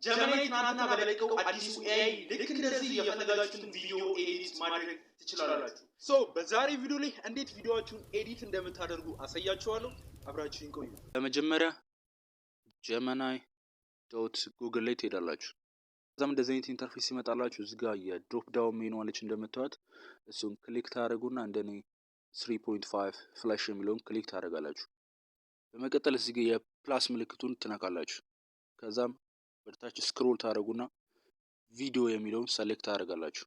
Gemini ትናንትና በለቀቀው አዲሱ AI ልክ እንደዚህ የፈለጋችሁትን ቪዲዮ edit ማድረግ ትችላላችሁ። So በዛሬ ቪዲዮ ላይ እንዴት ቪዲዮአችሁን edit እንደምታደርጉ አሳያችኋለሁ። አብራችሁኝ ቆዩ። በመጀመሪያ Gemini.Google ላይ ትሄዳላችሁ። ከዛም እንደዚህ አይነት interface ይመጣላችሁ። እዚህ ጋር የ drop down menu አለች እንደምታዩት፣ እሱን click ታደርጉና እንደኔ 3.5 Flash የሚለውን click ታደርጋላችሁ። በመቀጠል እዚህ ጋር የ plus ምልክቱን ትነካላችሁ። ከዛም ወደታች scroll ታደርጉና ቪዲዮ የሚለውን select ታደርጋላችሁ።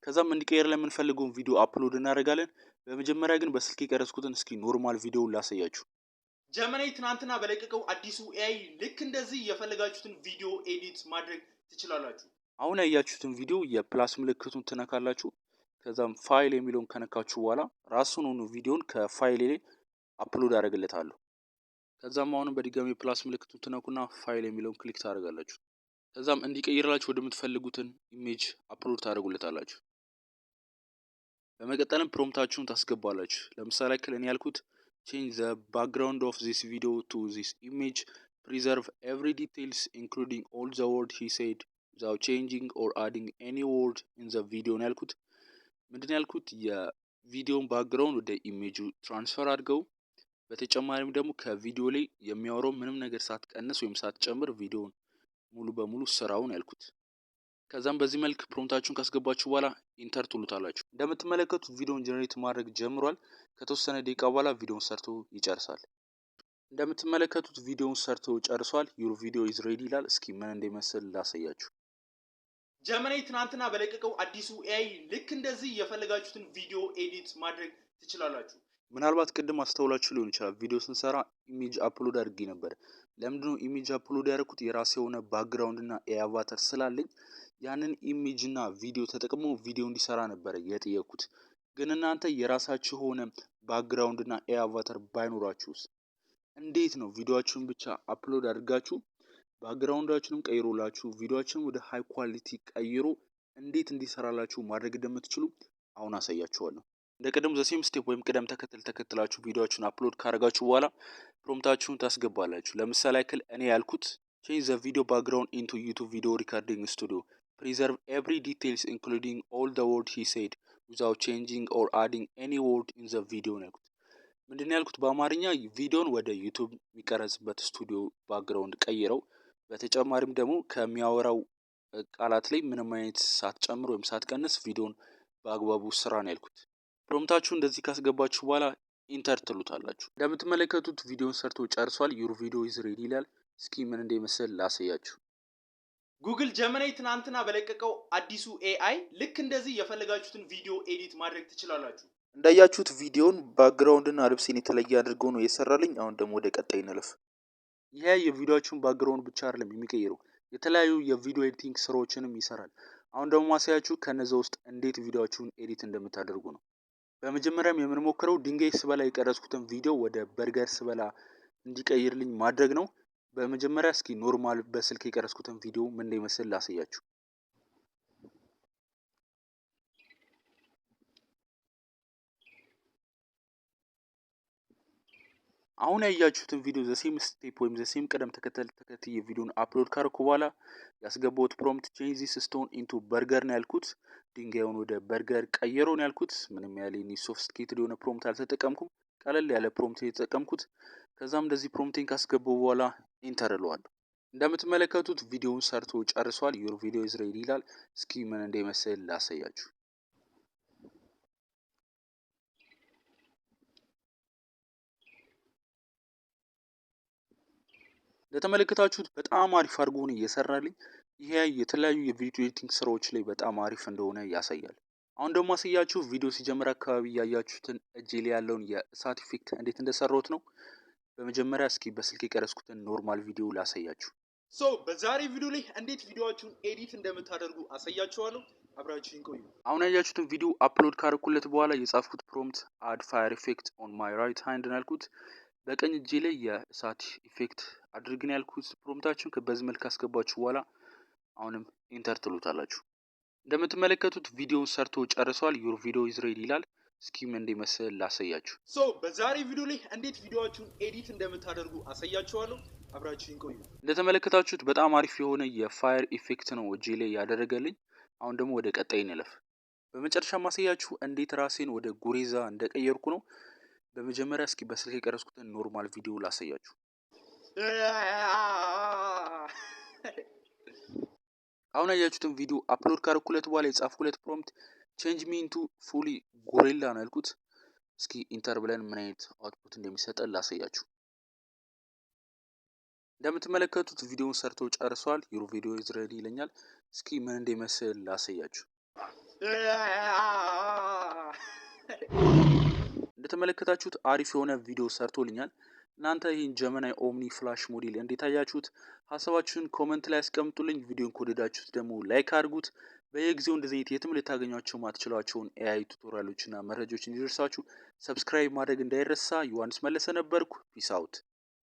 ከዛም እንዲቀየር ለምንፈልገውን ቪዲዮ upload እናደርጋለን። በመጀመሪያ ግን በስልክ የቀረጽኩትን እስኪ normal ቪዲዮውን ላሳያችሁ። Gemini ትናንትና በለቀቀው አዲሱ AI ልክ እንደዚህ የፈለጋችሁትን ቪዲዮ edit ማድረግ ትችላላችሁ። አሁን ያያችሁትን ቪዲዮ የ plus ምልክቱን ትነካላችሁ። ከዛም ፋይል የሚለውን ከነካችሁ በኋላ ራሱን ሆኖ ቪዲዮን ከፋይል ላይ upload አደርግለታለሁ። ከዛም አሁንም በድጋሚ plus ምልክቱን ትነኩና ፋይል የሚለውን click ታደርጋላችሁ። ከዛም እንዲቀይርላችሁ ወደምትፈልጉትን image upload ታደርጉለታላችሁ። በመቀጠልም prompt ኣችሁን ታስገባላችሁ። ለምሳሌ ያክል እኔ ያልኩት "Change the background of this video to this image, preserve every details, including all the word he said, without changing or adding any word in the video" ነው ያልኩት። ምንድን ያልኩት? የቪዲዮን background ወደ image ኡ transfer አድርገው፣ በተጨማሪም ደግሞ ከቪዲዮ ላይ የሚያወራው ምንም ነገር ሳትቀንስ ወይም ሳትጨምር ቪዲዮውን ሙሉ በሙሉ ስራውን ያልኩት። ከዛም በዚህ መልክ prompt ኣችሁን ካስገባችሁ በኋላ enter ትሉታላችሁ። እንደምትመለከቱት ቪዲዮን generate ማድረግ ጀምሯል። ከተወሰነ ደቂቃ በኋላ ቪዲዮን ሰርቶ ይጨርሳል። እንደምትመለከቱት ቪዲዮውን ሰርቶ ጨርሷል። "Your video is ready" ይላል። እስኪ ምን እንደሚመስል ላሳያችሁ። Gemini ትናንትና በለቀቀው አዲሱ AI ልክ እንደዚህ የፈለጋችሁትን ቪዲዮ edit ማድረግ ትችላላችሁ። ምናልባት ቅድም አስተውላችሁ ሊሆን ይችላል። ቪዲዮ ስንሰራ image upload አድርጌ ነበር። ለምንድነው image upload ያደረኩት? የራሴ የሆነ background እና AI avatar ስላለኝ ያንን image እና ቪዲዮ ተጠቅሞ ቪዲዮ እንዲሰራ ነበረ የጠየኩት። ግን እናንተ የራሳችሁ የሆነ background እና AI avatar ባይኖራችሁስ እንዴት ነው ቪዲዮአችሁን ብቻ upload አድርጋችሁ background ኣችሁንም ቀይሮላችሁ ቪዲዮአችሁን ወደ high quality ቀይሮ እንዴት እንዲሰራላችሁ ማድረግ እንደምትችሉ አሁን አሳያችኋለሁ። እንደ ቅድሙ the same step ወይም ቅደም ተከተል ተከትላችሁ ቪዲዮአችሁን upload ካደረጋችሁ በኋላ prompt ኣችሁን ታስገባላችሁ። ለምሳሌ ያክል እኔ ያልኩት "Change the video background into YouTube video recording studio, preserve every details, including all the word he said, without changing or adding any word in the video" ነው ያልኩት። ምንድን ነው ያልኩት? በአማርኛ ቪዲዮን ወደ YouTube የሚቀረጽበት ስቱዲዮ background ቀይረው፣ በተጨማሪም ደግሞ ከሚያወራው ቃላት ላይ ምንም አይነት ሳትጨምር ወይም ሳትቀንስ ቪዲዮን በአግባቡ ስራ ነው ያልኩት። Prompt ኣችሁ እንደዚህ ካስገባችሁ በኋላ enter ትሉታላችሁ። እንደምትመለከቱት ቪዲዮን ሰርቶ ጨርሷል። "Your video is ready" ይላል። እስኪ ምን እንደሚመስል ላሳያችሁ። Google Gemini ትናንትና በለቀቀው አዲሱ AI ልክ እንደዚህ የፈለጋችሁትን ቪዲዮ edit ማድረግ ትችላላችሁ። እንዳያችሁት ቪዲዮን background እና ልብሴን የተለየ አድርጎ ነው የሰራልኝ። አሁን ደግሞ ወደ ቀጣይ እንለፍ። ይሄ የቪዲዮአችሁን background ብቻ አይደለም የሚቀይረው፣ የተለያዩ የቪዲዮ editing ስራዎችንም ይሰራል። አሁን ደግሞ ማሳያችሁ ከነዛ ውስጥ እንዴት ቪዲዮአችሁን edit እንደምታደርጉ ነው። በመጀመሪያም የምንሞክረው ድንጋይ ስበላ የቀረጽኩትን ቪዲዮ ወደ በርገር ስበላ እንዲቀይርልኝ ማድረግ ነው። በመጀመሪያ እስኪ normal በስልክ የቀረጽኩትን ቪዲዮ ምን እንደሚመስል ላሳያችሁ። አሁን ያያችሁትን ቪዲዮ the same step ወይም the same ቅደም ተከተል ተከትዬ ቪዲዮን upload ካረኩ በኋላ ያስገባሁት prompt "Change this stone into burger" ነው ያልኩት። ድንጋዩን ወደ በርገር ቀይረው ነው ያልኩት። ምንም ያህል sophisticated የሆነ prompt አልተጠቀምኩም። ቀለል ያለ prompt የተጠቀምኩት። ከዛም እንደዚህ prompt ኤን ካስገባው በኋላ enter እለዋለሁ። እንደምትመለከቱት ቪዲዮውን ሰርቶ ጨርሷል። "Your video is ready" ይላል። እስኪ ምን እንደሚመስል ላሳያችሁ። እንደተመለከታችሁት በጣም አሪፍ አድርጎ ነው እየሰራልኝ። ይሄ የተለያዩ የቪዲዮ editing ስራዎች ላይ በጣም አሪፍ እንደሆነ ያሳያል። አሁን ደግሞ ማሳያችሁ ቪዲዮ ሲጀምር አካባቢ ያያችሁትን እጄ ላይ ያለውን የእሳት effect እንዴት እንደሰራሁት ነው። በመጀመሪያ እስኪ በስልክ የቀረጽኩትን normal ቪዲዮ ላሳያችሁ። So በዛሬ ቪዲዮ ላይ እንዴት ቪዲዮአችሁን edit እንደምታደርጉ አሳያችኋለሁ። አብራችሁኝ ቆዩ። አሁን ያያችሁትን ቪዲዮ upload ካረኩለት በኋላ የጻፍኩት prompt "Add fire effect on my right hand" ነው ያልኩት። በቀኝ እጄ ላይ የእሳት effect አድርግን ያልኩት። Prompt ኣችሁን በዚህ መልክ ካስገባችሁ በኋላ አሁንም enter ትሉታላችሁ። እንደምትመለከቱት ቪዲዮውን ሰርቶ ጨርሷል። "Your video is ready" ይላል። እስኪ ምን እንደሚመስል ላሳያችሁ። So በዛሬ ቪዲዮ ላይ እንዴት ቪዲዮአችሁን edit እንደምታደርጉ አሳያችኋለሁ። አብራችሁኝ ቆዩ። እንደተመለከታችሁት በጣም አሪፍ የሆነ የ fire effect ነው እጄ ላይ ያደረገልኝ። አሁን ደግሞ ወደ ቀጣይ እንለፍ። በመጨረሻ ማሳያችሁ እንዴት ራሴን ወደ ጉሬዛ እንደቀየርኩ ነው። በመጀመሪያ እስኪ በስልክ የቀረጽኩትን normal ቪዲዮ ላሳያችሁ። አሁን ያያችሁትን ቪዲዮ upload ካረኩለት በኋላ የጻፍኩለት prompt "change me into fully gorilla" ነው ያልኩት። እስኪ enter ብለን ምን አይነት output እንደሚሰጠን ላሳያችሁ። እንደምትመለከቱት ቪዲዮውን ሰርቶ ጨርሷል። "Your video is ready" ይለኛል። እስኪ ምን እንደሚመስል ላሳያችሁ። እንደተመለከታችሁት አሪፍ የሆነ ቪዲዮ ሰርቶልኛል። እናንተ ይህን Gemini Omni Flash model እንዴት አያችሁት? ሀሳባችሁን comment ላይ አስቀምጡልኝ። ቪዲዮን ከወደዳችሁት ደግሞ like አድርጉት። በየጊዜው እንደዚህ አይነት የትም ልታገኟቸው ማትችሏቸውን AI tutorial ኦችና መረጃዎች እንዲደርሳችሁ subscribe ማድረግ እንዳይረሳ። ዮሐንስ መለሰ ነበርኩ። Peace out።